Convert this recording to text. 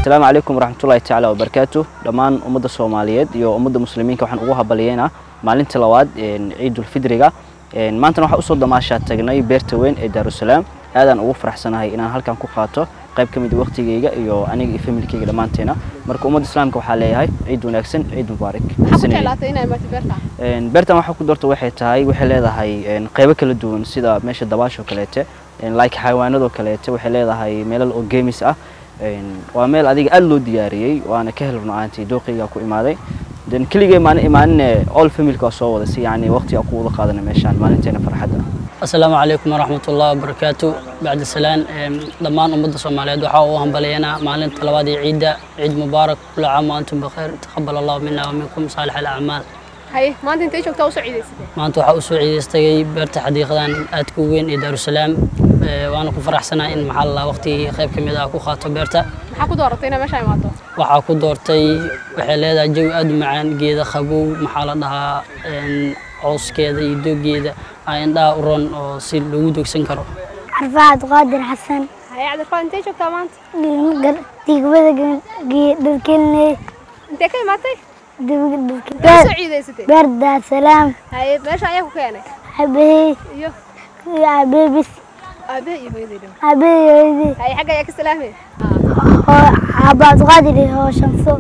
Asalaamu calaykum waraxmatullaahi tacaala wabarakaatu. Dhammaan ummadda Soomaaliyeed iyo ummadda muslimiinka waxaan ugu habaliyeynaa maalinta labaad ciidulfidriga. Maantana waxaan usoo damaashaa tagnay beerta weyn ee Daarusalaam. Aadaan ugu faraxsanahay inaan halkan ku qaato qayb ka mid waqtigeyga iyo aniga iyo familkeyga dhammaanteena. Marka ummadda islaamka waxaa leeyahay ciid wanaagsan, ciid mubaarak. Maxaa ku jeclaatay inaa imaatay beerta? Beertan waxaa ku doorta waxay tahay waxay leedahay qaybo kala duwan, sida meesha dabaashoo kaleete, like xayawaanadoo kaleete, waxay leedahay meelal oo games ah. Waa meel adiga aad loo diyaariyey, waana ka hel run ahaantii dooqeyga ku imaaday. Then keligay maana imaanin, all familka waa soo wada si yacni waqti aan ku wada qaadana meeshaan maalinteena farxadda. Asalaamu calaykum waraxmat ullahi wabarakaatu. Bacda salaan, dhammaan ummadda Soomaaliyeed waxaa uu hambaliyanaa maalinta labaad ee ciidda. Ciid mubaarak, kula caam wa antum bikhayr, taqabal allahu mina wa minkum saalix alacmaal. Haye, maanta intay joogtaa usoo ciidaysatay? Maanta waxaa usoo ciidaystagay beerta xadiiqadan aadka u weyn ee Daarusalaam, waana ku faraxsanahay in maxaa la waqtigii qayb ka mid ah ku qaato beerta. Maxaa ku dooratay inaa meesha imaato? Waxaa ku doortay waxay leedahay jawi aad u macaan, geeda qabow, maxaa la dhahaa, cooskeeda iyo doogeeda aa indhaha u roon oo si loogu doogsan karo. Carfa Cabdiqaadir Xasan. Haye Cabdirfaad, intay joogtaa maanta? Degmada Dharkelney. Intee ka imaatay? Intee soo ciidaysatay? Beer Daarsalaam. Haye, meesha ayaa ku keenay? Aabahey iyo aabahey bis. Aabahe iyo hooyadii dhan. Aabahey, hooyadii. Haye, xagga ayaa ka salaamay? Aaba Cabdiqaadir iyo hoo Shamso.